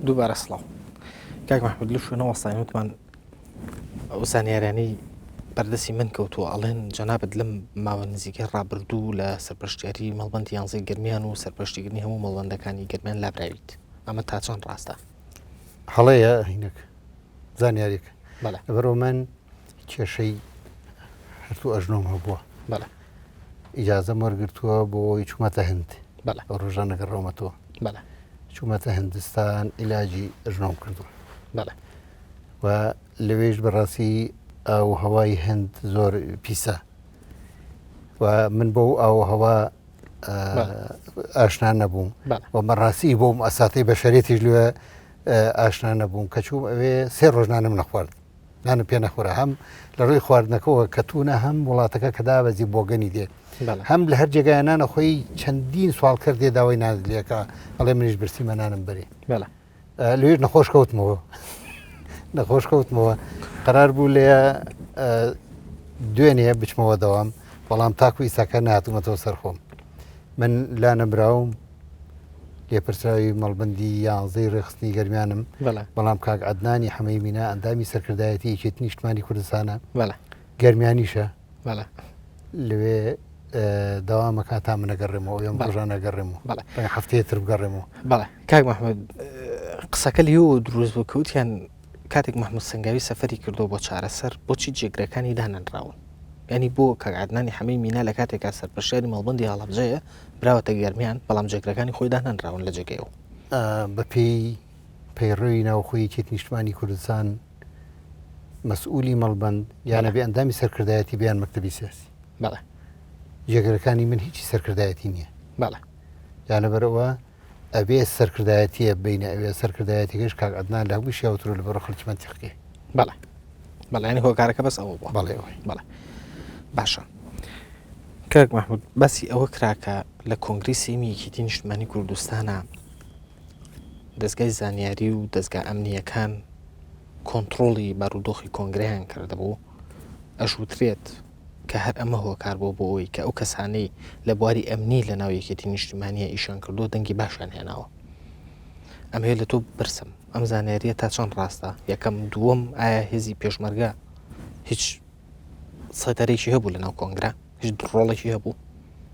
دووبارە سڵاو کاک مەحمود لە شوێنە وەستاین وتمان ئەو زانیارانەی بەردەستی من کەوتووە ئەڵێن جەنابت لەم ماوە نزیکەی ڕابردوو لە سەرپەرشتیاری مەڵبەندی یانزەی گەرمیان و سەرپەرشتیکردنی هەموو مەڵبەندەکانی گەرمیان لابراویت ئەمە تا چەند ڕاستە؟ هەڵەیە هینەک زانیاریەکە لەبەرەوە من کێشەی هەرتوو ئەژنۆم هەبووە بەڵێ ئیجازەم وەرگرتووە بۆ ئەوەی چوومەتە هند بەڵێ ئەو ڕۆژانە گەڕاومەتەوە بەڵێ چوومەتە هندستان عیلاجی ئەژنۆم کردووە بەڵێ و لەوێش بەڕاستی ئاو و هەوای هند زۆر پیسە و من بەو ئاو و هەوا ئاشنا نەبووم و بەڕاستی بۆم ئەساتەی بەشەرێتیش لێ ئاشنا نەبووم کە چووم ئەوێ سێ ڕۆژنانم نەخوارد نانم پێ نەخورا هەم لە ڕووی خواردنەکەەوە کە توونە هەم وڵاتەکە کە دابەزی بۆگەنی دێ هەم لە هەر جێگای نانە خۆی چەندین سوال کرد دێ داوای نان لێکە ئەڵێ منیش برسیمە نانم بەرێ لەوێش نەخۆش کەوتمەوە نەخۆش کەوتمەوە قرار بوو لێ دوێنێ بچمەوە دەوام بەڵام تاکو ئیساکە ناتومەتەوە سەرخۆم من لا نەبراوم لێپرسراوی مەڵبەندی یانزەی ڕێکخستنی گەرمیانم، بەڵام کاک عەدنانی حەمەی مینا ئەندامی سەرکردایەتی یەکێتی نیشتمانی کوردستانە، گەرمیانیشە، لەوێ دەوامەکە تا من ئەگەڕێمەوە ئەم ڕۆژانە ئەگەڕێمەوە ڕەنگە هەفتەیە تر بگەڕێمەوە. بەڵێ کاک مەحمود قسەکە لێوە دروست بوو کە وتیان کاتێک مەحمود سەنگاوی سەفەری کردووە بۆ چارەسەر بۆچی جێگرەکانی دانەنراون؟ یانی بۆ کاک عەدنانی حەمەی مینا لە کاتێکا سەرپەرشتیاری مەڵبەندی هەڵەبجەیە براوەتە گەرمیان بەڵام جێگرەکانی خۆی دانەنراون لە جێگەی ئەو. بەپێی پەیڕەوی ناوخۆی یەکێتی نیشتمانی کوردستان مەسئولی مەڵبەند یان ئەبێ ئەندامی سەرکردایەتی بێ یان مەکتەبی سیاسی. بەڵێ. جێگرەکانی من هیچی سەرکردایەتی نییە. بەڵێ. جا لەبەرئەوە ئەبێ سەرکردایەتیە بینە ئەوێ سەرکردایەتیەکەش کاک عەدنان لە هەمووی شیاوترە لەبەر خەڵکی مەنتیقەکەی. بەڵێ بەڵێ یانی هۆکارەکە بەس ئەوە بووە. بەڵێ ئەوەی. بەڵێ باشە کاک مەحمود باسی ئەوە کرا کە لە کۆنگرەی سێیەمی یەکێتی نیشتمانی کوردستانە دەزگای زانیاری و دەزگا ئەمنییەکان کۆنتڕۆڵی بارودۆخی کۆنگرەیان کردبوو ئەشوترێت کە هەر ئەمە هۆکار بووە بۆ ئەوەی کە ئەو کەسانەی لە بواری ئەمنی لە ناو یەکێتی نیشتیمانییە ئیشیان کردووە دەنگی باشیان هێناوە. ئەمەوێت لە تۆ بپرسم ئەم زانیارییە تا چەند ڕاستە؟ یەکەم، دووەم ئایا هێزی پێشمەرگە هیچ سەیتەرەیەکی هەبوو لە ناو کۆنگرە؟ هیچ ڕۆڵێکی هەبوو؟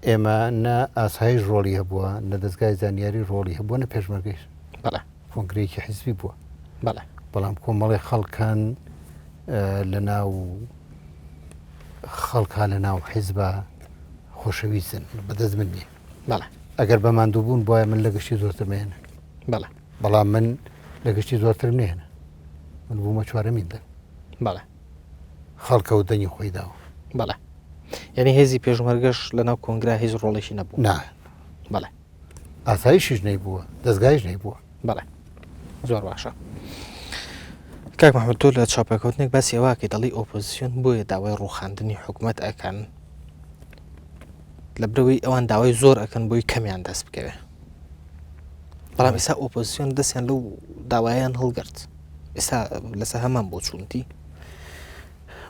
ئێمە نە ئاسایش ڕۆڵی هەبووە، نە دەزگای زانیاری ڕۆڵی هەبووە، نە پێشمەرگەیش. بەڵێ. کۆنگرەیەکی حیزبی بووە. بەڵێ. بەڵام کۆمەڵێک خەڵک هەن لە ناو خەڵکا لە ناو حیزبا خۆشەویستن بەدەست من نییە. بەڵێ. ئەگەر بە ماندووبوون بوایە من لە گشتی زۆرترم ئەهێنا. بەڵێ. بەڵام من لە گشتی زۆرترم نەهێنا. من بوومە چوارەمین دەنگ. بەڵێ. خەڵکە و دەنگی خۆی داوە. بەڵێ. یعنی هێزی پێشمەرگەش لە ناو کۆنگرا هیچ ڕۆڵێکی نەبوو. نا. بەڵێ. ئاسایشیش نەیبووە، دەزگایش نەیبووە. بەڵێ زۆر باشە. کاک محمود تۆ لە چاپێکەوتنێک باسی ئەوە ئەکەی دەڵێی ئۆپۆزیسیۆن بۆیە داوای ڕووخاندنی حکومەت ئەکەن لە برەوەی ئەوان داوای زۆر ئەکەن بۆی کەمیان دەست بکەوێ بەڵام ئێستا ئۆپۆزیسیۆن دەستیان لەو داوایان هەڵگرت ئێستا لەسەر هەمان بۆچوونتی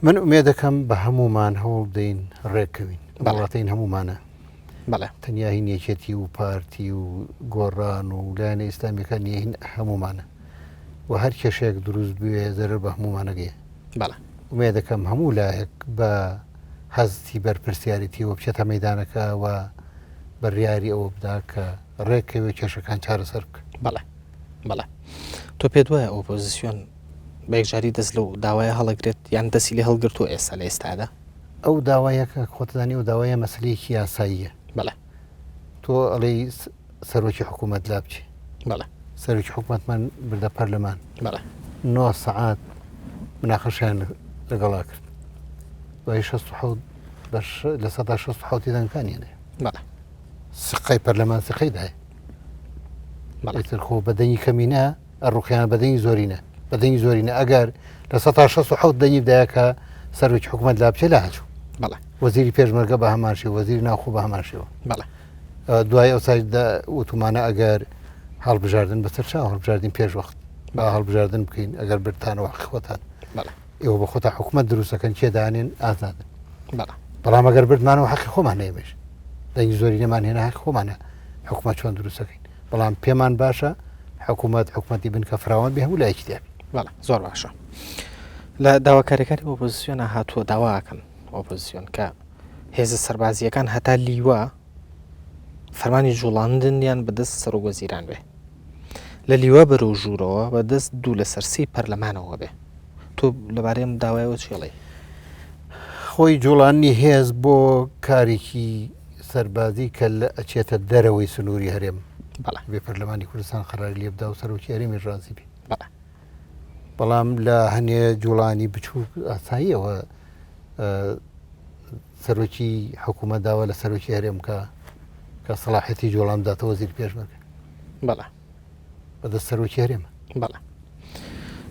من ئومێدەکەم بە هەموومان هەوڵ بدەین ڕێککەوین وڵاتین هەموومانە بەڵێ. تەنیا هین یەکێتی و پارتی و گۆڕان و لایەنە ئیسلامیەکان نیە هین هەموومانە و هەر کێشەیەک دروست بوێ زەرەر بە هەموومانە گەیە. بەڵێ. ئومێدەکەم هەموو لایەک بە هەستی بەرپرسیارێتیەوە بچێتە مەیدانەکە و بڕیاری ئەوە بدا کە ڕێککەوێ کێشەکان چارەسەر بکە. بەڵێ بەڵێ. تۆ پێت وایە ئۆپۆزیسیۆن بە یەکجاری دەست لەو داوایە هەڵەگرێت یان دەستی لێ هەڵگرتووە ئێستا لە ئێستادا؟ ئەو داوایە کە خۆت دەزانی ئەو داوایە مەسەلەیەکی یاساییە. بەڵێ. تۆ ئەڵێی سەرۆکی حکوومەت لابچێ. بەڵێ. سەرۆکی حکوومەتمان بردە پەرلەمان. بەڵێ. نۆ سەعات مناقەشەیان لەگەڵا کرد. دوای 67 بەش 67% دەنگەکانیان هەیە. بەڵێ. سقەی پەرلەمان سقەی دایە. بەڵێ. ئیتر خۆ بە دەنگی کەمینە ڕوخیان بە دەنگی زۆرینە بە دەنگی زۆرینە ئەگەر 67% دەنگی بدایە کە سەرۆکی حکوومەت لا بچێ لا هەچوو بەڵێ وەزیری پێشمەرگە بە هەمان شێوە وەزیری ناوخۆ بە هەمان شێوە بەڵێ دوای ئەو سای وتومانە ئەگەر هەڵبژاردن بەسەر چاو هەڵبژاردن پێش وەخت با هەڵبژاردن بکەین ئەگەر برتانەوە حەقی خۆتان بەڵێ ئێوە بە خۆتان حکوومەت دروستەکەن کێ دانێن ئازادن بەڵێ بەڵام ئەگەر بردمانەوە حەقی خۆمان نەیمەش دەنگی زۆری نەمان هێنا حەقی خۆمانە حکوومەت چۆن دروستەکەین بەڵام پێمان باشە. حکوومەت حکوومەتی بنکە فراوان بێ هەموو لایەکی تیا بێ. بەڵێ زۆر باشە. لە داواکاریەکانی ئۆپۆزیسیۆنا هاتووە داواکەن ئۆپۆزیسیۆن کە هێزە سەربازییەکان هەتا لیوا فەرمانی جوڵاندنیان بەدەست سەرۆک وەزیران بێ لە لیوا بەرەو ژوورەوە بەدەست دوو لەسەر سێی پەرلەمانەوە بێ تۆ لەبارەی ئەم داوایەوە چی ئەڵێی؟ خۆی جوڵاندنی هێز بۆ کارێکی سەربازی کە لە ئەچێتە دەرەوەی سنووری هەرێم بەڵێ بێ پەرلەمانی کوردستان قەراری لێ بدا و سەرۆکی هەرێمیش ڕازی بێ بەڵێ بەڵام لە هەنێ جوڵانی بچووک ئاساییەوە سەرۆکی حکوومەت داوا لە سەرۆکی هەرێم کە کە سەڵاحەتی جوڵان بداتە وەزیر پێشمەرگە بەڵێ بەدەست سەرۆکی هەرێمە. بەڵێ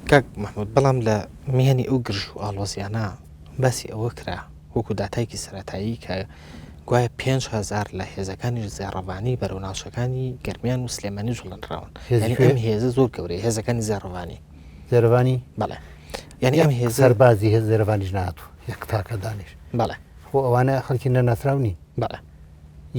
کاک مەحمود بەڵام لە میانی ئەو گرژ و ئاڵۆزیانە باسی ئەوە کرا وەکو داتایەکی سەرەتایی کە گوایە 5هزار لە هێزەکانی زێڕەڤانی بەرەو ناوچەکانی گەرمیان و سلێمانی جوڵێنراون هێزی یعنی کوێ؟ ئەم هێزە زۆر گەورەیە هێزەکانی زێڕەڤانی زێرەڤانی بەڵێ یعنی ئەم هێزە سەربازی هێز زێرەڤانیش نەهاتوو یەک تاکە دانیش بەڵێ خۆ ئەوانە خەڵکی نەناسراو نین بەڵێ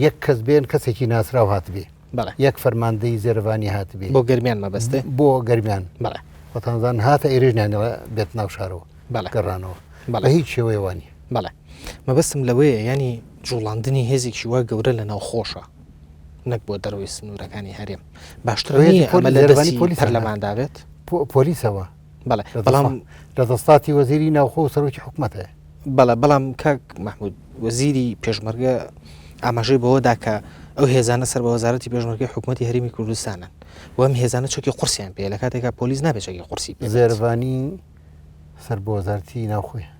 یەک کەس بێن کەسێکی ناسراو هاتبێ بەڵێ. یەک فەرماندەی زێرەڤانی هاتبێ. بۆ گەرمیان مەبەستێ؟ بۆ گەرمیان. بەڵێ. خۆتان زان هاتە ئێرەش نیانەوە بێت ناو شارەوە. بەڵێ. گەڕانەوە. بەڵێ. بە هیچ شێوەیە وا نییە. بەڵێ. مەبەستم لەوەیە یانی جوڵاندنی هێزێکی وا گەورە لە ناوخۆشە نەک بۆ دەرەوەی سنوورەکانی هەرێم. باشتر نییە ئەمە لە دەستی پەرلەماندا بێت؟ پۆلیسەوە. بەڵێ بەڵام لە دەستاتی وەزیری ناوخۆ و سەرۆکی حکومەت هەیە. بەڵێ بەڵام کاک مەحمود وەزیری پێشمەرگە ئاماژەی بەوە دا کە ئەو هێزانە سەر بە وەزارەتی پێشمەرگەی حکوومەتی هەرێمی کوردستانن و ئەم هێزانە چەکی قورسیان پێیە لە کاتێکا پۆلیس نابێت چەکی قورسی پێ بێت. زێرەڤانی سەر بە وەزارەتی ناوخۆیە.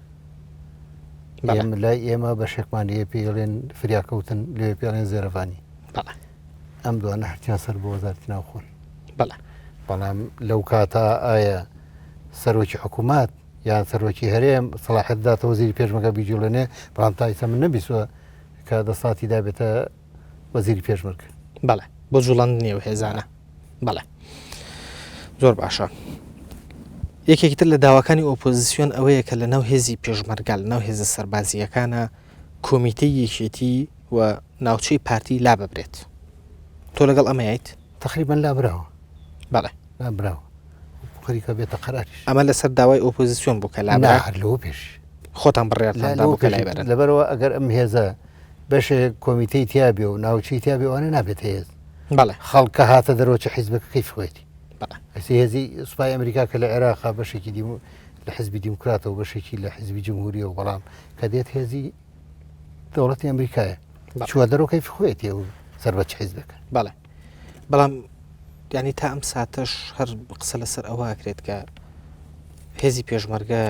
بەڵێ. ئێمە لای ئێمە بەشێکمان هەیە پێی ئەڵێن فریاکەوتن لەوێ پێی ئەڵێن زێرەڤانی. بەڵێ. ئەم دوانە هەرچیان سەر بە وەزارەتی ناوخۆن. بەڵێ. بەڵام لەو کاتە ئایا سەرۆکی حکوومەت یان سەرۆکی هەرێم سەڵاحیەت بداتە وەزیری پێشمەرگە بیجوڵێنێ، بەڵام تا ئیستا من نەمبیستووە کە دەسەڵاتی دابێتە وەزیری پێشمەرگە. بەڵێ بۆ جوڵاندنی ئەو هێزانە. بەڵێ زۆر باشە. یەکێکی تر لە داواکانی ئۆپۆزیسیۆن ئەوەیە کە لەناو هێزی پێشمەرگە لەناو هێزە سەربازییەکانە کۆمیتەی یەکێتی و ناوچەی پارتی لاببرێت. تۆ لەگەڵ ئەمەیت؟ تەقریبەن لابراوە. بەڵێ. لابراوە. خەریکە بێتە قەراریش. ئەمە لەسەر داوای ئۆپۆزیسیۆن بوو کە لابرا؟ نا هەر لەوە پێش. خۆتان بڕیارتان دا بوو کە لای بەرن. لەبەرئەوە ئەگەر ئەم هێزە بەشێک کۆمیتەی تیا بێ و ناوچەی تیا بێ ئەوانە نابێتە هێز. بەڵێ. خەڵک کە هاتە دەرەوە چ حیزبەکە کەیفی خۆیەتی. بەڵێ. ئێستا هێزی سوپای ئەمریکا کە لە عێراقا بەشێکی دی لە حیزبی دیموکراتە و بەشێکی لە حیزبی جمهوریە و بەڵام کە دێت هێزی دەوڵەتی ئەمریکایە چوە دەرەوە کەیفی خۆیەتی و سەر بە چ حیزبێکە. بەڵێ. بەڵام یانی تا ئەم ساتەش هەر قسە لەسەر ئەوە ئەکرێت کە هێزی پێشمەرگە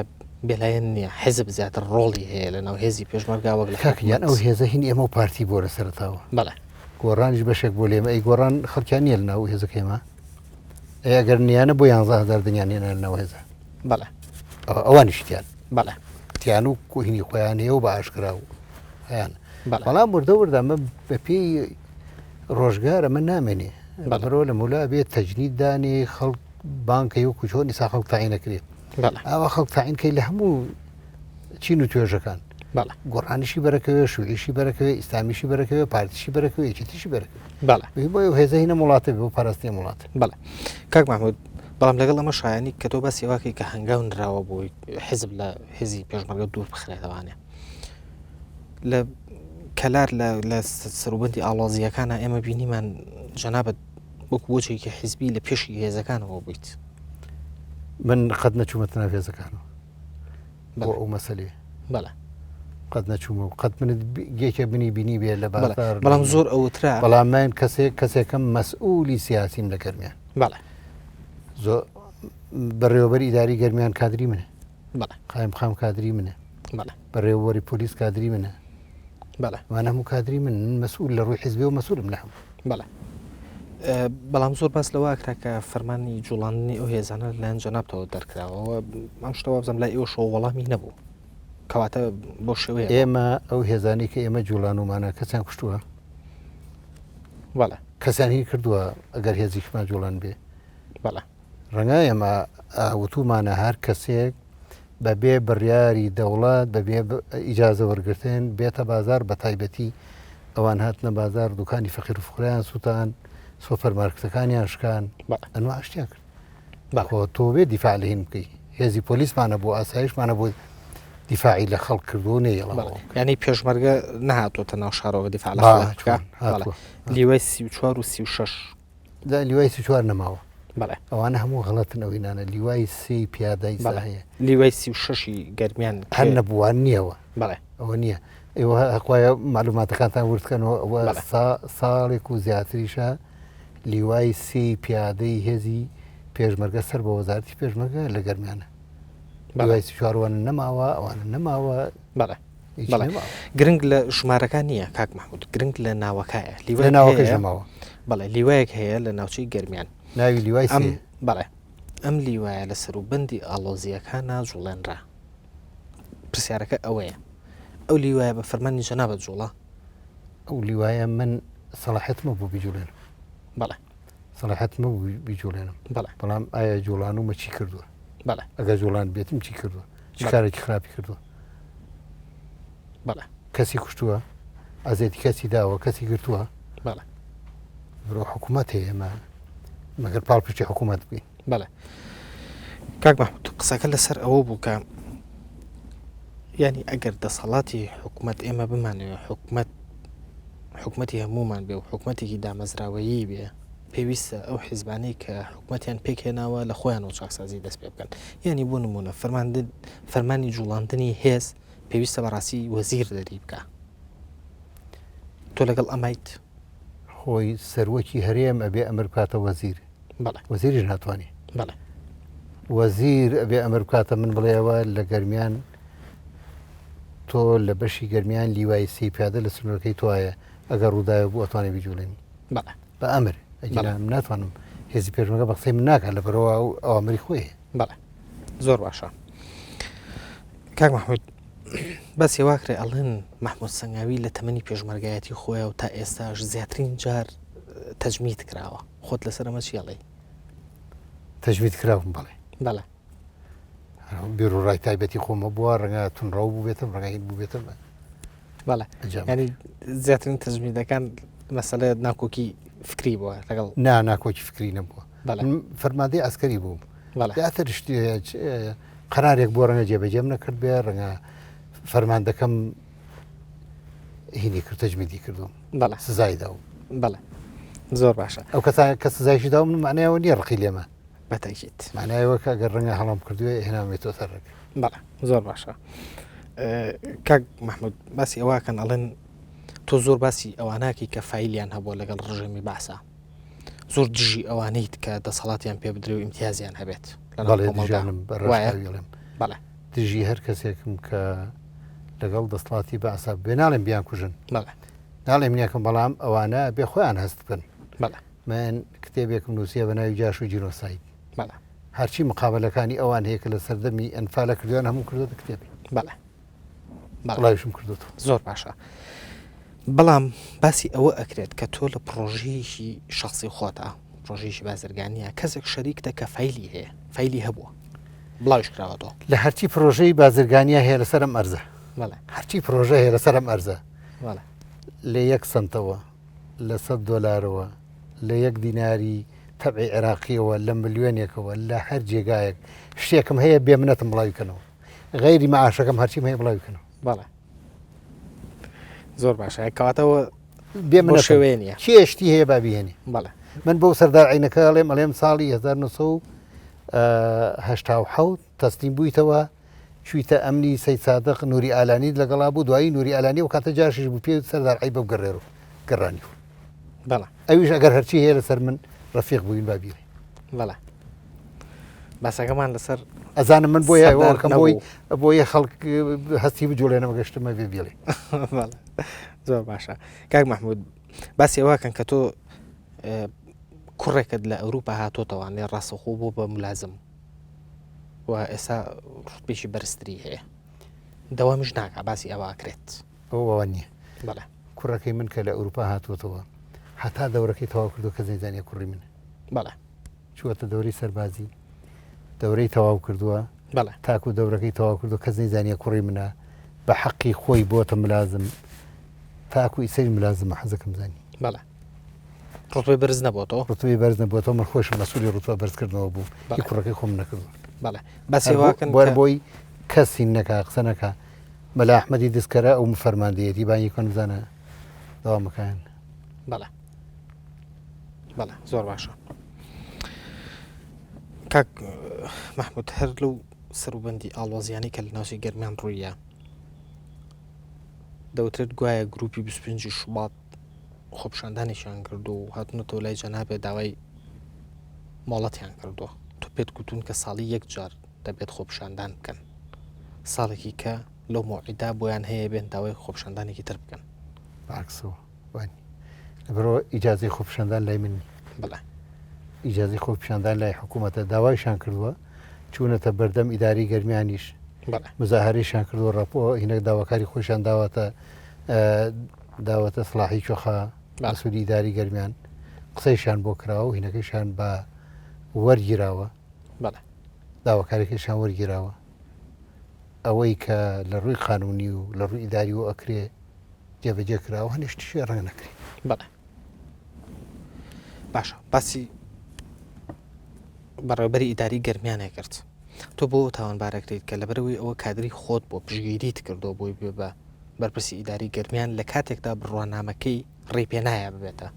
بێلایەن نییە حیزب زیاتر ڕۆڵی هەیە لە ناو هێزی پێشمەرگا وەک لە کاکیان ئەو هێزە هین ئێمە و پارتی بۆ لە سەرتاوە بەڵێ گۆڕانیش بەشێک بۆ لێمە ئەی گۆڕان خەڵکیان نییە لە ناو هێزەکەیمە ئەی ئەگەر نییانە بۆ 11هزار دنیان هێنا لە ناو هێزە بەڵێ ئەوانیش تیان بەڵێ تیان و کوهینی خۆیان هەیە و بە ئاشکرا و هەیان بەڵێ بەڵام وردە وردە ئەمە بەپێی ڕۆژگار ئەمە نامێنێ بەڵێ. بەرەوە لە مولا بێ تەجنید دانێ خەڵک بانکەی وەکو چۆن ئیسا خەڵک تاعین ئەکرێ بەڵێ. ئاوا خەڵک تاعین کەی لە هەموو چین و توێژەکان بەڵێ. گۆڕانیشی بەرەکەوێ شوعیشی بەرەکەوێ ئیسلامیشی بەرەکەوێ پارتیشی بەرەکەوێ یەکێتیشی بەرەکەوێ بەڵێ. بۆ ئەو هێزە هینە وڵاتە بێ بۆ پاراستنی ئەم وڵاتە. بەڵێ کاک مەحمود بەڵام لەگەڵ ئەمە شایانی کە تۆ باسی ئەوە کەی کە هەنگاو نراوە بۆی حیزب لە هێزی پێشمەرگە دوور بخرێتەوانێ لە کەلار لە سەروبەندی ئاڵۆزییەکانە ئێمە بینیمان جەنابت وەکو وەچێکی حیزبی لە پێشی هێزەکانەوە بوویت. من قەت نەچوومەتە ناو هێزەکانەوە بۆ ئەو مەسەلەیە. بەڵێ. قەت نەچوومە و قەت منت یەکێ منی بینی بێ لە بازاڕ بەڵام زۆر ئەوترا. بەڵام من کەسێک کەسێکم مەسئولی سیاسیم لە گەرمیان. بەڵێ. زۆر بەڕێوەبەری ئیداری گەرمیان کادری منە. بەڵێ. قایمقام کادری منە. بەڵێ. بەڕێوەبەری پۆلیس کادری منە. بەڵێ. ئەوانە هەموو کادری من، من مەسئول لە ڕووی حیزبیەوە مەسئولم لە هەموو. بەڵێ. بەڵام زۆر باس لەوە ئەکرا کە فەرمانی جوڵاندنی ئەو هێزانە لەلایەن جەنابتەوە دەرکراوە و ئەم شتە وابزانم لای ئێوەشەوە وەڵامی نەبوو. کەواتە بەو شێوەیە بوو. ئێمە ئەو هێزانەی کە ئێمە جوڵانومانە کەسیان کوشتووە؟ بەڵێ. کەسیان هین کردووە ئەگەر هێزیشمان جوڵان بێ؟ بەڵێ. ڕەنگە ئێمە وتومانە هەر کەسێک بە بێ بڕیاری دەوڵەت بە بێ ئیجازە وەرگرتن بێتە بازار بە تایبەتی ئەوان هاتنە بازار دوکانی فەقیر و فوقرایان سووتان سۆپەرمارکتەکانیان شکان ئەنوا شتیان کرد بەخۆ تۆ بێ دیفاع لە هین بکەی هێزی پۆلیسمانە بۆ ئاسایشمانە بۆ دیفاعی لە خەڵک کردو نەیەڵەوە ینی پێشمەرگە نەهاتۆتە ناو شارەوە دیفاع لە خەڵک لیوای 34 و 36 لە لیوای 34 نەماوە بەڵێ ئەوانە هەموو غەڵەتن ئەو هینانە لیوای سێی پیادای هەیە لیوای 36 گەرمیان هەر نەبووان نییەوە بەڵێ ئەوە نییە ئێوە هەقوایە معلوماتەکانتان وردکەنەوە ئەوە ساڵێک و زیاتریشە لیوای سێی پیادەی هێزی پێشمەرگە سەر بە وەزارتی پێشمەرگە لە گەرمیانە لیوای چواروانە نەماوە ئەوانە نەماوە بەڵێ گرنگ لە ژمارەکان نییە کاک محمود گرنگ لە ناوەکایە لیوای ناوەکەش نەماوە بەڵێ لیوایەک هەیە لە ناوچەی گەرمیان ناوی لیوای ئەم بەڵێ ئەم لیوایە لە سەروبەندی ئاڵۆزییەکان ناجوڵێنرا پرسیارەکە ئەوەیە ئەو لیوایە بە فەرمانی جەنابت جوڵا؟ ئەو لیوایە من سەڵاحەتمە بۆ بیجوڵێنم. بەڵێ. سەڵاحەتمە بۆ بیجوڵێنم. بەڵێ. بەڵام ئایا جوڵانومە چی کردووە؟ بەڵێ. ئەگەر جوڵان بێتم چی کردووە؟ چ کارێکی خراپی کردووە؟ بەڵێ. کەسی کوشتووە؟ ئازێتی کەسی داوە؟ کەسی گرتووە؟ بەڵێ. برۆ حکوومەت هەیە ئێمە مەگەر پاڵپشتی حکوومەت بکەین. بەڵێ کاک مەحمود قسەکە لەسەر ئەوە بوو کە ینی ئەگەر دەسەڵاتی حکوومەت ئێمە بمانەوێ حکوومەت حکوومەتی هەمومان بێ و حکوومەتێکی دامەزراوەیی بێ پێویستە ئەو حیزبانەی کە حکوومەتیان پێکهێناوە لە خۆیان و چاکسازی دەست پێ بکەن یعنی بۆ نمونە فەرماندن فەرمانی جوڵاندنی هێز پێویستە بەڕاستی وەزیر دەری بکە تۆ لەگەڵ ئەمایت خۆی سەروەکی هەرێم ئەبێ ئەمر بکاتە وەزیر بەڵێ وەزیریش ناتوانێ بەڵێ وەزیر ئەبێ ئەمر بکاتە من بڵێەوە لە گەرمیان تۆ لە بەشی گەرمیان لیوای سی پیادە لە سنوورەکەی توایە ئەگەر ڕووداوێ بوو ئەتوانێ بیجوڵێنی بەڵێ بە ئەمر ئەگینا من ناتوانم هێزی پێشمەرگە بە قسەی من ناکات لەبەرەوە ئەو ئەوامری خۆی هەیە. بەڵێ زۆر باشە کاک محمود بەس هێواکرێ ئەڵێن محمود سەنگاوی لە تەمەنی پێشمەرگایەتی خۆیە و تا ئێستاش زیاترین جار تەجمید کراوە خۆت لەسەر ئەمە چی ئەڵێی؟ تەجمید کراوم بەڵێ. بەڵێ. بیرو ڕای تایبەتی خۆمە بووە ڕەنگە تونڕەو بووبێتم ڕەنگە هین بووبێتم. بەڵێ ینی زیاترین تەجمیدەکان مەسەلە ناکۆکی فکری بووە لەگەڵ نا ناکۆکی فکری نەبووە فەرماندەی ئەسکەری بووم زیاتر قەرارێک بۆ ڕەنگە جێبەجێم نەکرد بێ ڕەنگە فەرماندەکەم هینی کرد تەجمیدی کردوم بەڵێ سزای داوم بەڵێ زۆر باشە ئەو کەسان کە سزایشی داوم من معنایەوە نییە ڕقی لێمە بەتەکیت معنایەوە کە ئەگەر ڕەنگە هەڵم کردوێ هێناوێتەوە سەر ڕێگە بەڵێ زۆر باشە کاک مححمود باسی ئەوەکەن ئەڵێن تۆ زۆر باسی ئەواناکی کە فیلیان هەبووە لەگەڵ ڕژێمی باسە زۆر دژی ئەوانەیت کە دەسەڵاتیان پێ بدرێ و ئیمتیازیان هەبێت لە کۆمەڵدانم بەڵێ دژی هەر کەسێکم کە لەگەڵ دەسڵاتی بەعسا بێ ناڵێم بیان کوژن ناڵێم نیەکەم بەڵام ئەوانە بێ خۆیان هەست بکەن من کتێبێکم نووسیە بە ناوی جاش و جینۆساید هەرچی مقابلەکانی ئەوان هەیە کە لە سەردەمی ئەنفالە کردویان هەموو کردوتە کتێبی بەڵێ بەڵاویشم کردوتەوە زۆر باشە بەڵام باسی ئەوە ئەکرێت کە تۆ لە پرۆژەیەکی شخصی خۆتا پرۆژەیەکی بازرگانیە کەسێک شەریکتە کە فیلی هەیە فیلی هەبووە بڵاویش کراوەتەوە. لە هەرچی پرۆژەی بازرگانیە هەیە لەسەر ئەم ئەرزە هەرچی پرۆژە هەیە لەسەر ئەم ئەرزە لە یەک سنتەوە لە سە دۆلارەوە لە یەک دیناری تەبعی عێراقیەوە لە ملیۆنێکەوە لە هەر جێگایەک شتێکم هەیە بێ منەتم بڵاوی کەنەوە غەیری معاشەکەم هەرچیم هەیە بڵاوی کەنەوە بەڵێ زۆر باشە کەواتەوە بێ منە شێوەیە نیە کێ شتی هەیە با بیهێنێ بەڵێ من بۆ سەردار عینەکە ئەڵێم ئەڵێم ساڵی 1970 تەسلیم بوویتەوە چوویتە ئەمنی سەید سادق نوری ئالانیت لەگەڵا بوو دوایی نوری ئالانی و کاتە جاشیش بوو پێ سەردار عیبە بگەڕێرو گەڕانی بەڵێ ئەویش ئەگەر هەرچی هەیە لەسەر من ڕەفیق بووین با بیڵێ بەڵێ باسەکەمان لەسەر ئەزانم من بۆیە ئەوەکەم بۆی بۆیە خەڵک هەستی بجوڵێنەوە گەشتمە بێ بیڵێ زۆر باشە کاک مححمود باسی ئەوەکەن کە تۆ کوڕێکت لە ئەوروپا هاتۆتەوانێ ڕاستەخۆ بۆ بە ملازم و ئێستا ڕوتبێکی بەرزتری هەیە دەوامیش ناکا باسی ئەوە ئەکرێت. ئەوە نییە. بەڵێ. کوڕەکەی من کە لە ئەوروپا هاتووەتەوە هەتا دەورەکەی تەواو کردو کەس نەیزانیە کوڕی منە. بەڵێ. چووەتە دەورەی سەربازی دەورەی تەواو کردووە. بەڵێ. تاکو دەورەکەی تەواو کردو کەس نەیزانیە کوڕی منە بە حەقی خۆی بۆتە ملازم تاکو ئیسەی ملازمە حەزەکەم زانی. بەڵێ. ڕوتبەی بەرز نەبۆتەوە؟ ڕوتبەی بەرز نەبۆتەوە، من خۆشم مەسئولی ڕوتبە بەرزکردنەوە بووم، هی کوڕەکەی خۆم نەکردووە. بەڵێ باسی واکەن بۆر بۆی کەسی نەکا قسە نەکا. مەلا ئەحمەدی دزکەرە ئەو فەرماندەیەتی بانگی کۆن بزانە دەوامەکان. بەڵێ بەڵێ زۆر باشە. کاک مەحمود هەر لەو سەروبەندی ئاڵۆزیانەی کە لە ناوچەی گەرمیان ڕوویە دەوترێت گوایە گروپی 25 شوبات خۆپیشاندانێکیان کردو و هاتونەتەوە لای جەنابێ داوای مۆڵەتیان کردووە تۆ پێت گوتون کە ساڵی یەک جار دەبێت خۆپیشاندان بکەن ساڵێکی کە لەو مۆعیدا بۆیان هەیە بێن داوای خۆپیشاندانێکی تر بکەن. بەعکسەوە وانی لەبەرەوە ئیجازەی خۆپیشاندان لای من بەڵێ ئیجازەی خۆپیشاندان لای حکوومەتە داوایشان کردووە چوونەتە بەردەم ئیداری گەرمیانیش مزاهرەیشان کردووە ڕاپۆ هینەک داواکاری خۆشیان داواتە داوەتە سڵاحی چۆخا مەسولی ئیداری گەرمیان قسەیشان بۆ کراوە و هینەکەیشان بە وەرگیراوە داواکاریەکەیشان وەرگیراوە ئەوەی کە لە ڕووی قانونی و لە ڕووی ئیداری و ئەکرێ جێبەجێ کراوە هەنێ شتیشی ڕەنگە نەکرێ. بەڵێ باشە باسی بەڕێوبەری ئیداری گەرمیانێ کرد تۆ بۆ تاوانبارەکرێت کە لەبەرەوەی ئەوە کادری خۆت بۆ پشگیریت کردو بۆی بێ بە بەرپرسی ئیداری گەرمیان لە کاتێکدا بڕوانامەکەی ڕێی پێ نایە ببێتە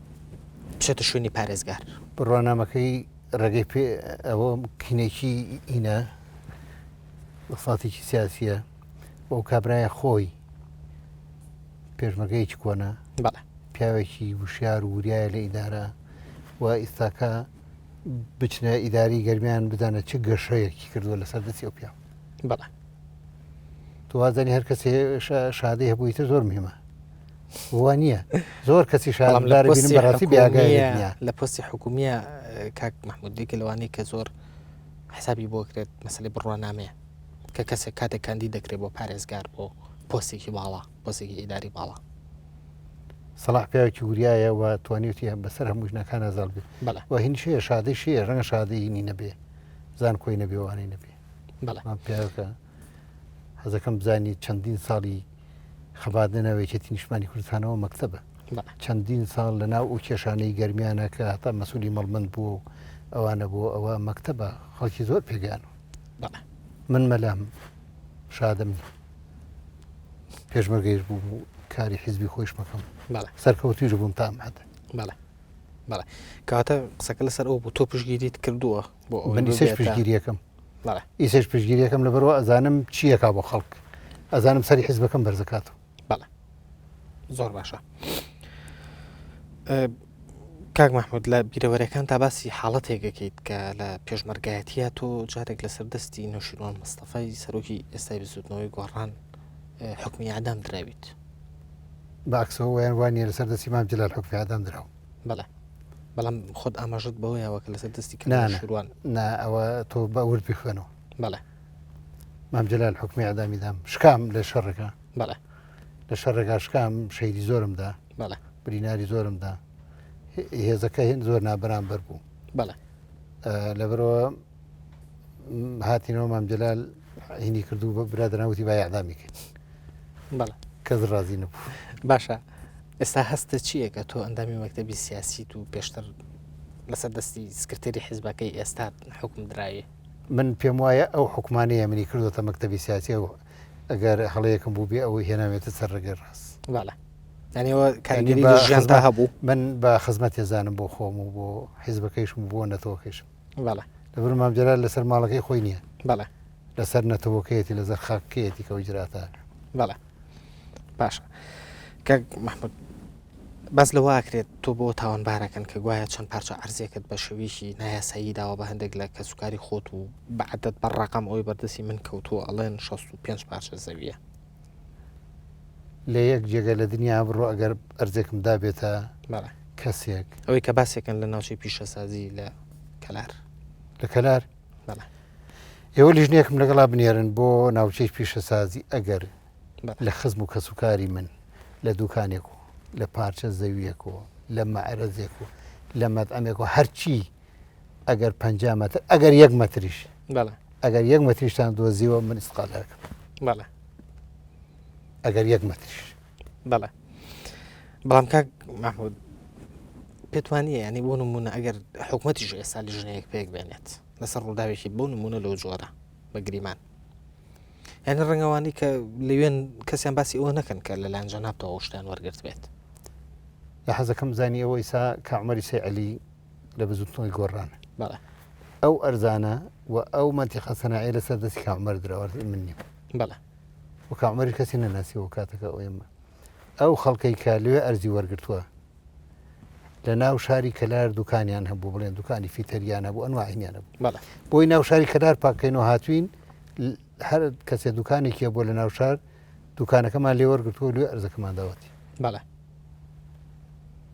بچێتە شوێنی پارێزگار. بڕوانامەکەی ڕێگەی پێ ئەوە کینێکی ئینە دەسەڵاتێکی سیاسیە و ئەو کابرایە خۆی پێشمەرگەیەکی کۆنە بەڵێ. پیاوێکی وشیار و وریایە لە ئیدارە و ئیستاکە بچنە ئیداری گەرمیان بزانە چ گەشەیەکی کردووە لەسەر دەستی ئەو پیاو. بەڵێ. تۆ وازانی هەر کەسێ شادەی هەبوو ئیتر زۆر مهمە وا نییە زۆر کەسی بەڵام لە شادار بینم پۆستی بەڕاستی بێئاگایە لە حکومیە دنیا لە پۆستی حکومیە کاک محمود دیکە لەوانەیە کە زۆر حسابی بۆ کرێت مەسەلەی بڕوانامەیە کە کەسێک کاتێک کاندید دەکرێت بۆ پارێزگار بۆ پۆستێکی باڵا پۆستێکی ئیداری باڵا. سەڵاح پیاوێکی وریایە و توانیوتی بەسەر هەموو ژنەکانە زاڵ بێ بەڵێ و هینیش هەیە شادەیش هەیە ڕەنگە شادەی هینی نەبێ زانکۆی نەبێ وانەی نەبێ بەڵێ بەڵام پیاوەکە حەزەکەم بزانی چەندین ساڵی خەبات لەناو یەکێتی نیشتمانی کوردستانەوە مەکتەبە چەندین ساڵ لە ناو ئەو کێشانەی گەرمیانە کە هەتا مەسولی مەڵبند بووە و ئەوانە بووە ئەوە مەکتەبە خەڵکی زۆر پێگەیان من مەلام شادم نی پێشمەرگەیش بووم و کاری حیزبی خۆیشمەکەم سەرکەوتویش بووم تا ئەم حەدە. بەڵێ بەڵێ کەواتە قسەکە لەسەر ئەو بوو تۆ پشگیریت کردووە بۆ ئەوەی من ئیسەش ببێتە پشگیریەکەم بەڵێ ئیسەش پشگیریەکەم لەبەرەوە ئەزانم چیەکا بۆ خەڵک ئەزانم سەری حیزبەکەم بەرزەکاتەوە. بەڵێ زۆر باشە کاک مححمود لە بیرەوەرەکان تا باسی حاڵەتێک دەکەیت کە لە پێشمەرگایەتە تۆ جارێک لەسەر دەستی نەوشیروان مستەفای سەرۆکی ئێستای بزوتنەوەی گۆڕان حکمی ئەدام دراویت بەعکسەوە ویان وانە لەسەر دەستی مام جلال حکمی ئەدام دراوە بەڵێ بەڵام خۆت ئاماژت بەوەیەوە کە لەسەر دەستی کە شوروان نا ئەوە تۆ بە ورد بخوێنەوە بەڵێ مام جلال حکمی ئەدامی دام شکام لە شەڕەکە بەڵێ لە شەڕێکا شکام شەیدی زۆرم دا بەڵێ بریناری زۆرم دا هێزەکە هێن زۆر نابەرامبەر بوو بەڵێ لەبەرەوە هاتینەوە مام جلال هینی کردو بە برادران وتی با ئەعدامی کرد بەڵێ کەس ڕازی نەبوو باشە ئێستا هەستە چییە کە تۆ ئەندامی مەکتەبی سیاسیت و پێشتر لەسەر دەستی سکرتێری حیزبەکەی ئێستا حکم دراوی من پێم وایە ئەو حکومانەیە منی کردوتە مەکتەبی سیاسی و ئەگەر هەڵەیەکم بوو بێ ئەوەی هێناوێتە سەر ڕێگەی ڕاست. بەڵێ یانی ئەوە کاریگەری لە ژیانتا هەبوو؟ من بە خزمەت ێزانم بۆ خۆم و بۆ حیزبەکەیشم و بۆ نەتەوەکەیشم. بەڵێ. لەبەر مام جەلال لەسەر ماڵەکەی خۆی نییە. بەڵێ. لەسەر نەتەوەکەیەتی لەسەر خاکەکەیەتی کە ئیجراتە. بەڵێ. باشە. کاک مەحمود باس لەوە ئەکرێت تۆ بۆ تاوانبارەکەن کە گوایە چەند پارچە عەرزێکت بە شێوەیەکی نایاسایی داوە بە هەندێک لە کەسوکاری خۆت و بە عەدەد بە ڕەقەم ئەوەی بەردەستی من کەوتووە ئەڵێن 65 پارچە زەویە. لە یەک جێگە لە دنیا بڕۆ ئەگەر ئەرزێکم دابێتە بەڵێ. کەسێک. ئەوەی کە باسێکن لە ناوچەی پیشەسازی لە کەلار. لە کەلار؟ بەڵێ. ئێوە لیژنەیەکم لەگەڵا بنێرن بۆ ناوچەی پیشەسازی ئەگەر لە خزم و کەسوکاری من لە دوکانێک و لە پارچە زەویەک و لە مەعرەزێک و لە مەتعەمێک و هەرچی ئەگەر پ مەتر ئەگەر یەک مەتریش ئەگەر یەک مەتریشتان دۆزیوە من ئیسقالەکەم بەڵێ ئەگەر یەک مەتریش بەڵێ بەڵام کاک محمود پێت وانییە یانی بۆ نمونە ئەگەر حکومەتیش ئێستا لیژنەیەک پێک بێنێت لەسەر ڕووداوێکی بۆ نمونە لەو جۆرە بە گریمان یعنی ڕەنگەوانی کە لەوێن کەسیان باسی ئەوە نەکەن کە لەلایەن جەنابتەوە ئەو شتیان وەرگرت بێت. لە حەزەکەم زانی ئەوە ئیسا کە عومەری سەی عەلی لە بزوتنەوەی گۆڕان بەڵێ ئەو ئەرزانە و ئەو مەنتیقە سەناعی لەسەر دەستی کاک عومەر دراوە من نیم بەڵێ و کاک عومەریش کەسی نەناسیوە کاتەکە ئەو ئێمە ئەو خەڵکەی کە لەوێ ئەرزی وەرگرتووە لە ناو شاری کەلار دوکانیان هەبوو بڵێن دوکانی فیتەریان هەبوو ئەنواعینیان هەبوو بەڵێ بۆی ناو شاری کەلار پاکەینەوە هاتوین هەر کەسێ دوکانێکی هەبوو لە ناو شار دوکانەکەمان لێ وەرگرتووە لێ ئەرزەکەمان داوەتی بەڵێ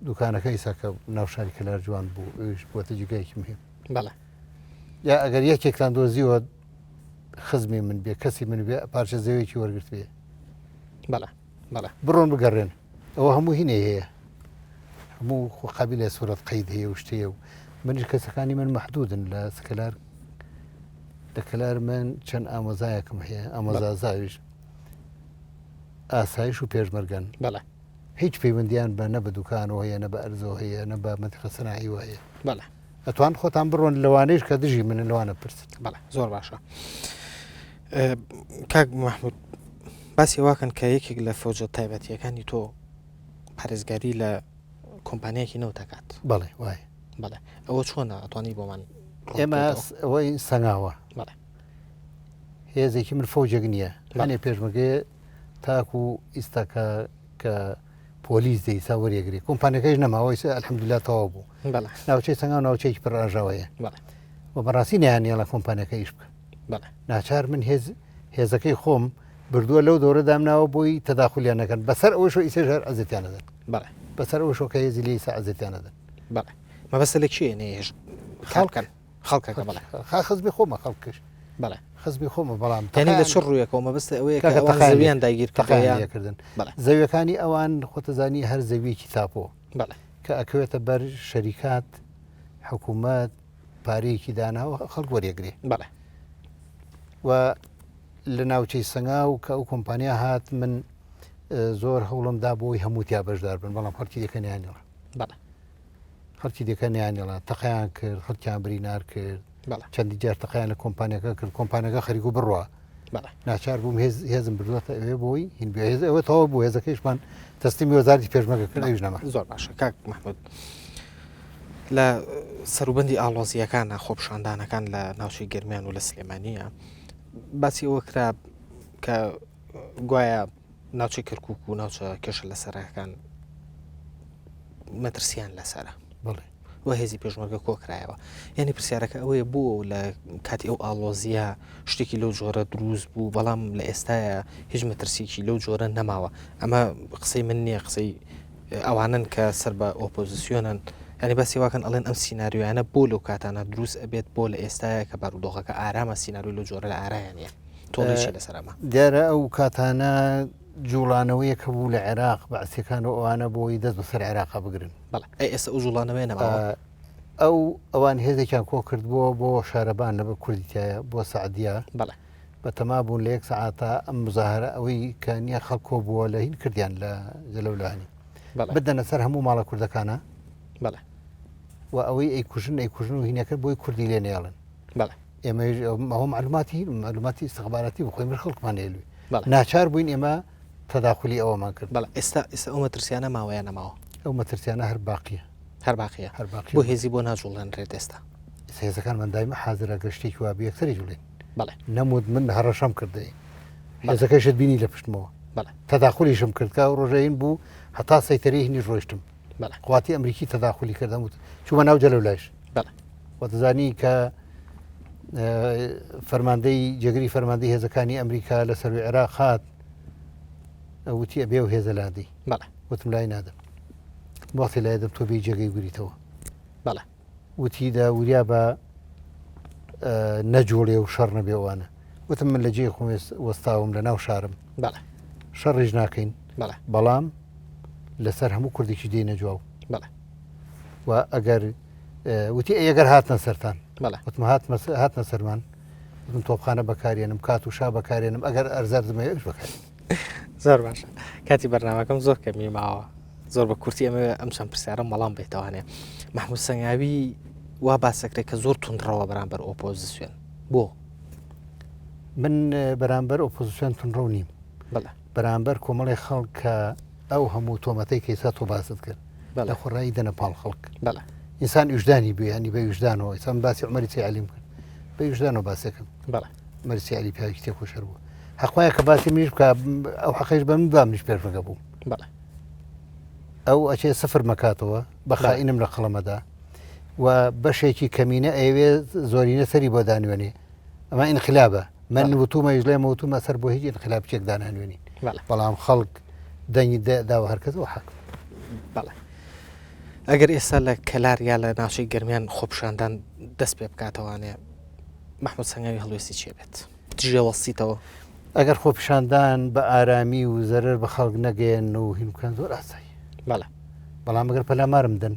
دوکانەکە ئیسا کە ناو شاری کەلار جوان بوو ئەویش بووەتە جێگایەکی مهم بەڵێ یا ئەگەر یەکێکتان دۆزیوە خزمی من بێ کەسی من بێ پارچە زەوێکی وەرگرت بێ بەڵێ بەڵێ بڕۆن بگەڕێن ئەوە هەموو هینەی هەیە هەموو خۆ قابیلە سوورەت قەید هەیە و شتەیە و منیش کەسەکانی من محدودن لە سکەلار لە کەلار من چەند ئامۆزایەکم هەیە ئامۆزازاویش ئاسایش و پێشمەرگەن بەڵێ هیچ پەیوەندیان بە نە بە دوکانەوە هەیە نە بە ئەرزەوە هەیە نە بە مەنتیقە سەناعیوە هەیە بەڵێ ئەتوان خۆتان بڕۆن لەوانەیش کە دژی منن لەوانە پرسن. بەڵێ زۆر باشە کاک محمود باسی واکەن کە یەکێک لە فەوجە تایبەتیەکانی تۆ پارێزگاری لە کۆمپانیایەکی نەوت دەکات بەڵێ وایە بەڵێ ئەوە چۆنە ئەتوانی بۆمان ئێمە ئەوەی سەنگاوە بەڵێ هێزێکی من فەوجێک نییە هەنێ پێشمەگەیە تاکو ئیستا کە کە پۆلیس دەیسا وەریەگری کۆمپانیەکەیش نەماوە ئیستا الحمدلله تەواو بوو بەڵێ ناوچەی سەنگاو ناوچەیەکی پڕ ئاژاوەیە بەڵێ و بەڕاستی نەیانێڵە کۆمپانیەکە ئیش بکە بەڵێ ناچار من هێز هێزەکەی خۆم بردووە لەو دەورە دامناوە بۆی تەداخلیان نەکەن بەسەر ئەوەش و ئیسێش هەر ئەزێتیان نەدەن بەڵێ بەسەر ئەوەشەوە کە هێزی لێ ئیسا ئەزێتیان نەدەن بەڵێ مەبەستە لە کێ نەیهێشت خەڵکن خەڵکەکە بەڵێ خا خزمی خۆمە خەڵکش بەڵێ خزمی خۆمە بەڵام یعنی لە چ ڕوویەکەوە مەبەستە ئەوەیە کە ئەوان زەویان داگیر کردیان کردن زەویەکانی ئەوان خۆتەزانی هەر زەویەکی تاپۆ بەڵێ کە ئەکەوێتە بەر شەریکات حکوومەت پارەیەکی داناوە خەڵک وەرێگرێ بەڵێ و لە ناوچەی سەنگا و کە ئەو کۆمپانیا هات من زۆر هەوڵم دا بۆی هەموو تیا بەشدار بن بەڵام خەڵکی دیکە نیانیڵە بەڵێ خەڵکی دیکە نیانیڵە تەقیان کرد خەڵکیان برینار کرد چەندی جار تەقیان لە کۆمپانیەکە کرد کۆمپانیەکە خەریک و بڕوا ناچار بووم هێز هێزم بردووەتە ئەوێ بۆی هین بێ هێز ئەوە تەواو بوو هێزەکەیشمان تەسلیمی وەزارەتی پێشمەرگە کرد ئەویش نەما زۆر باشە کاک محمود لە سەروبەندی ئاڵۆزییەکانە خۆپشاندانەکان لە ناوچەی گەرمیان و لە سلێمانیە باسی ئەوە کرا کە گوایە ناوچەی کەرکک و ناوچە کێشە لەسەرەکان مەترسیان لەسرە بەڵێ و هێزی پێشمەرگە کۆکرایەوە یعنی پرسیارەکە ئەوەیە بۆ لە کاتی ئەو ئاڵۆزیە شتێکی لەو جۆرە دروست بوو بەڵام لە ئێستاە هیچ مەترسیکی لەو جۆرە نەماوە ئەمە قسەی من نییە قسەی ئەوانن کە سەر بە ئۆپۆزیسیۆنن یعنی باسی واکەن ئەڵێن ئەم سیناریۆیانە بۆ لەو کاتانە دروست ئەبێت بۆ لە ئێستاە کە بارودۆخەکە ئارامە سیناریۆ لەو جۆرە لە ئارایە نیە تۆ چی لەسەر ئەمە؟ دیارە ئەو کاتانە جوڵانەوەیەک هەبوو لە عێراق بەعسیەکان و ئەوانە بۆی دەست بەسەر عێراقا بگرن. بەڵێ ئەی ئێستا ئەو جوڵانەوەیە نەماوە؟ ئەو ئەوان هێزێکیان کۆ کردبووە بۆ شارەبان لە بە کوردی تایە بۆ سەعدیە بەڵێ بەتەما بوون لە یەک سەعاتا ئەم مزاهرە ئەوەی کە نییە خەڵک کۆ بووە لە هین کردیان لە جەلەولانی بەڵێ بدەنە سەر هەموو ماڵە کوردەکانە بەڵێ و ئەوەی ئەیکوژن ئەیکوژن و هینەکە بۆی کوردی لێ نێڵن. بەڵێ. ئێمەیش ئەوە معلوماتی معلوماتی ئیستخباراتی بوو خۆی من خەڵکمان هێلوی ناچار بووین ئێمە تەداخلی ئەوەمان کرد. بەڵێ ئێستا ئێستا ئەو مەترسیانە ماوە یا نەماوە؟ ئەو مەترسیانە هەر باقیە. هەر باقیە. هەر باقیە. بۆ هێزی بۆ ناجوڵێنرێت ئێستا؟ ئێستا هێزەکانمان دایمە حازرە گەر شتێکی وا بێ یەکسەر ئەیجوڵێن. بەڵێ. نەموت من هەڕەشەم کردەی. هێزەکەیشت بینی لە پشتمەوە. بەڵێ. تەداخلیشم کرد کە ئەو ڕۆژە هین بوو هەتا سەیتەرەی هینیش ڕۆیشتم. بەڵێ. قواتی ئەمریکی تەداخلی کرد هەموو چوومە ناو جەلەولایش. بەڵێ. وەتەزانی کە فەرماندەی جێگری فەرماندەی هێزەکانی ئەمریکا لە سەروی عێراق هات وتی ئەبێ و هێزە لادەی بەڵێ وتم لای نادەم وەختی لای دەم تۆ بێ جێگەی گریتەوە بەڵێ وتی دا وریا بە نەجوڵێ و شەڕ نەبێ ئەوانە وتم من لە جێی خۆم وەستاوم لە ناو شارم بەڵێ شەڕیش ناکەین بەڵێ بەڵام لەسەر هەموو کوردێکی دێنە جواب بەڵێ و ئەگەر وتی ئەی ئەگەر هاتنە سەرتان بەڵێ وتم هاتمە هاتنە سەرمان وتم تۆپخانە بەکارێنم کات و شا بەکارێنم ئەگەر ئەرزەرزمەیە ئەوش بەکارێنم زۆر باشە کاتی بەرنمەکەم زۆر کەمی ماوە. زۆر بە کورتی ئەمەوێ ئەم چەند پرسیارم وەڵام بێتوانێ مححمود سەنگاوی وا باسەکرێت کە زۆر تونڕەوە بەرامبەر ئۆپۆزیسیۆن بۆ من بەرامبەر ئۆپۆزیسیۆن تونڕەو نیم بەرامبەر کۆمەڵی خەڵک کە ئەو هەموو تۆمەتەی کە ئێستا تۆ باست کرد لە خۆڕایی دەنە پاڵ خەڵک ئینسان ویژدانی بێ ینی بە ویژدانەوە ئیسان باسی عمەری عەلیم کرد بە ویژدانەوە باسێکم عومەری سەی عەلی پیاوێکی تێکۆشەر بوو حەقوایە کە باسی منیش بکە ئەو حەقیش بە من با منیش پێشمەرگە بووم ئەو ئەچێ سفر مەکاتەوە بە خائینم لە قەڵەمەدا و بەشێکی کەمینە ئەیەوێ زۆرینە سەری بۆ دانوێنێ ئەمە ئینقلابە من وتومە یش لێمە وتومە سەر بۆ هیچ ئینقلاب چێک دانانوێنین بەڵام خەڵک دەنگی داوە هەرکەس ئەو حەق بەڵێ ئەگەر ئێستا لە کەلار یا لە ناوچەی گەرمیان خۆپشاندان دەست پێ بکاتەوانێ مەحمود سەنگاوی هەڵوێستی چێ بێت دژێ وەستیتەوە؟ ئەگەر خۆپیشاندان بە ئارامی و زەرەر بە خەڵک نەگەیەنن و هین بکەن زۆر ئاسایی. بەڵێ. بەڵام ئەگەر پەلامارم دەن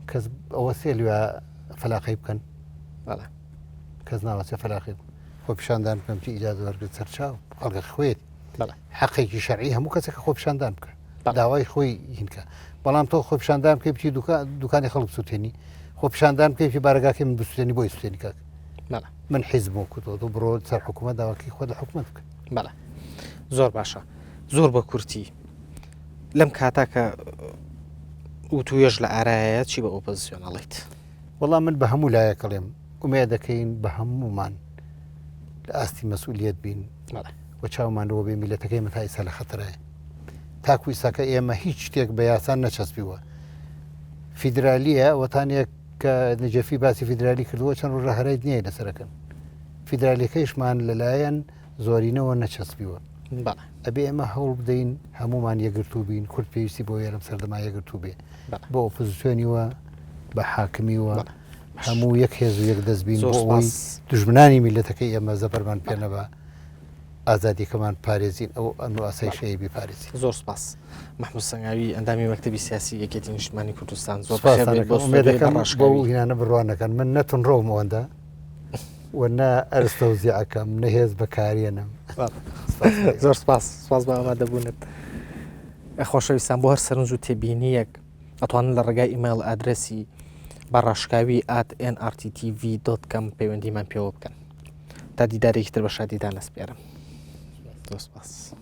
کەس ئەوە سێ لوێ فەلاقەی بکەن. بەڵێ. کەس ناوەسێ فەلاقی بکەن. خۆپیشاندان بکەم چی ئیجازە وەرگرت سەرچاو خەڵکە خوێت. بەڵێ. حەقێکی شەرعی هەموو کەسێکە خۆپیشاندان بکە. داوای خۆی هینکە بەڵام تۆ خۆپیشاندان بکەی بچی دوکانی خەڵک بسووتێنی خۆپیشاندان بکەی بچی بارەگاکەی من بسووتێنی بۆی سووتێنی کاک من حیزب وەکو تۆ تۆ بڕۆ سەر حکوومەت داواکەی خۆت لە حکوومەت بکە بەڵێ زۆر باشە زۆر بە کورتی لەم کاتا کە وتوێژ لە ئارایە چی بە ئۆپۆزیسیۆن ئەڵێیت؟ وەڵا من بە هەموو لایەک ئەڵێم ئومێد دەکەین بە هەموومان لە ئاستی مەسئولیت بین و چاومان لەوە بێ میلەتەکەی مە تا ئیسا لە خەتەرایە تاکو ئیساکە ئێمە هیچ شتێک بە یاسان نەچەسپیوە فیدرالیە وەتانێک کە نەجەفی باسی فیدرالی کردووە چەند ڕۆژە هەرای نییە لەسەرەکەن فیدرالیەکەیشمان لەلایەن زۆرینەوە نەچەسپیوە ئەبێ ئێمە هەوڵ بدەین هەمومان یەگرتوو بین کورد پێویستی بۆ لەم سەردەما یەگرتوو بێ بۆ ئۆپۆزیسیۆنیوە بە حاکمیوە هەموو یەک هێز و یەک دەست بین بۆ ئەوەی دوژمنانی میلەتەکەی ئێمە زەفەرمان پێ نەبا ئازادیەکەمان پارێزین ئەو ئەمن و ئاسایشەیە بیپارێزین. زۆر سپاس. مەحمود سەنگاوی ئەندامی مەکتەبی سیاسی یەکێتی نیشتمانی کوردستان زۆر سپاستان بەخێر بێیت دەکەم بۆ ئومێد ستۆدیۆی دەکەم بەو بەڕاشکاوی. هینانە بڕوا نەکەن من نە توندڕەوم ئەوەندە و نە ئەرز تەوزیع ئەکەم نە هێز بەکارێنم. سپاس زۆر سپاس سپاس بۆ ئامادەبوونت. خۆشەویستان بۆ هەر سەرنج و تێبینییەک ئەتوانن لە ڕێگای ئیمەیڵ ئادرەسی بە ڕاشکاوی at nrttv dot com پەیوەندیمان پێوە بکەن. تا دیدارێکی تر بە شادیتان ئەسپێرم. زۆر سپاس.